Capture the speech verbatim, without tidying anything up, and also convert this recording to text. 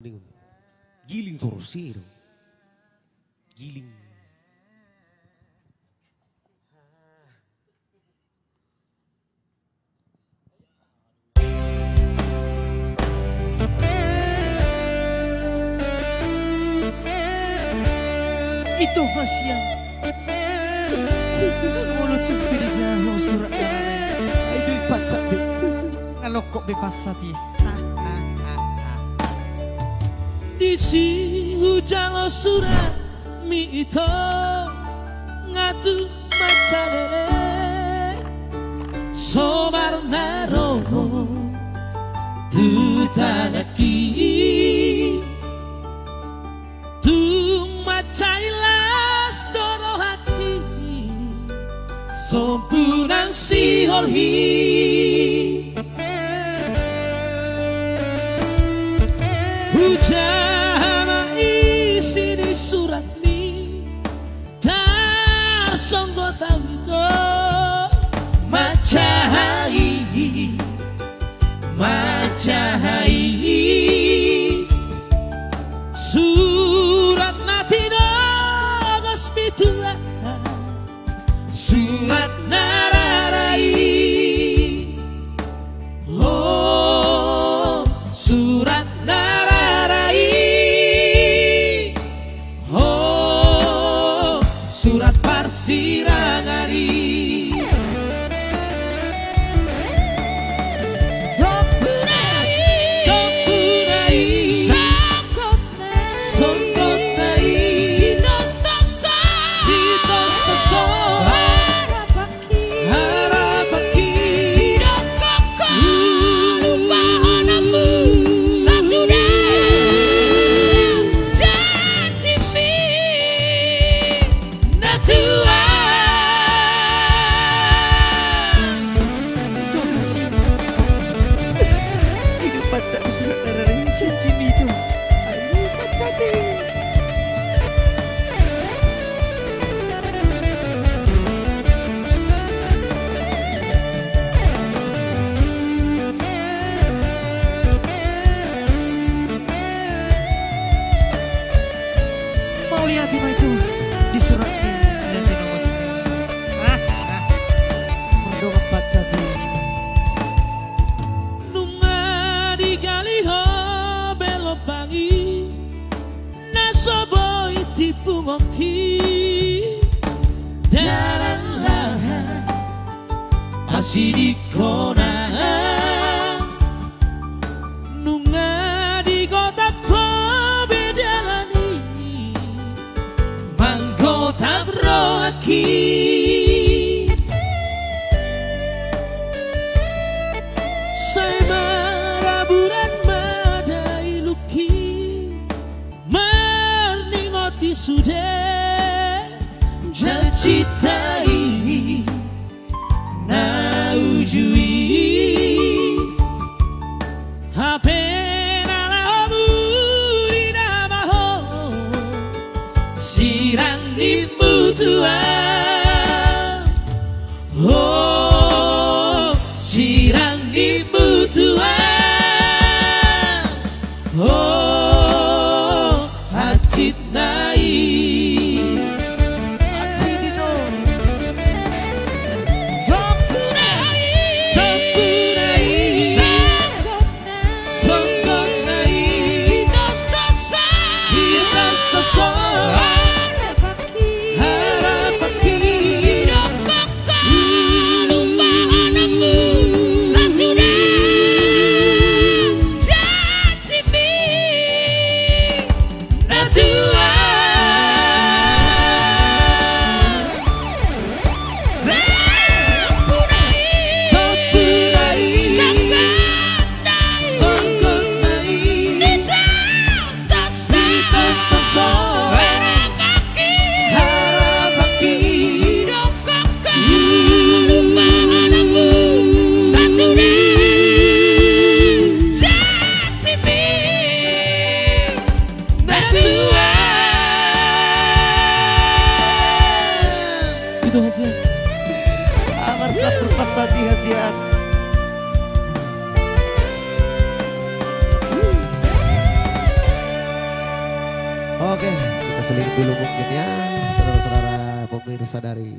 Giling torus i do. Giling. Ito hasian. Molo tung pe dijaha ho surat na rara i, ai do i pansat be. Ngalongkop be pansat i. Disi hujalo suratmi ito, nga tung mansai leleng sobar na ro tu tanganki. Tung mansai las do rohangki, sombu nang sihol i. Hujaha ma isi ni suratmi, tarsonggot au ito, manjaha i, manjaha i. Surat na tinogosmi Tuhan, surat na rara i. Ho, surat na rara i. Ho, surat parsirangan i. Tompuna i. Tompuna i. Songgotna. Songgotna i. Ditostos ho. Ditostos ho. Harap Harap haki. Didok ho lupa anakmu sasuda janjimi na tua. Tuhan si. Didok pansat surat na rara i, janjimi tu. Ayo pansat i. Mauliate ma ito di surat ni, dan tinogosmi. Mardongan pansat i. Nunga digali ho be lobang i na so boi dipungokhi, dalan laho pasidinghon. Nunga digotap ho be dalan i, manggotap rohangki. Sai maraburan ma dailungki, marningot i sude janjinta i na uju i. Hape na laho muli nama ho, sirang ni butua. Ho, sirang ni butua. Ho, hansit nai. Hansit ito. Tompuna i. Tompuna i. Songgot nai. Songgot nai. Ditostos ho. Ditostos ho. Harap haki. Harap haki. Didok ho lupa anakmu sasuda janjimi na tua. Oke, kita seling dulu mungkin ya, saudara-saudara pemirsa dari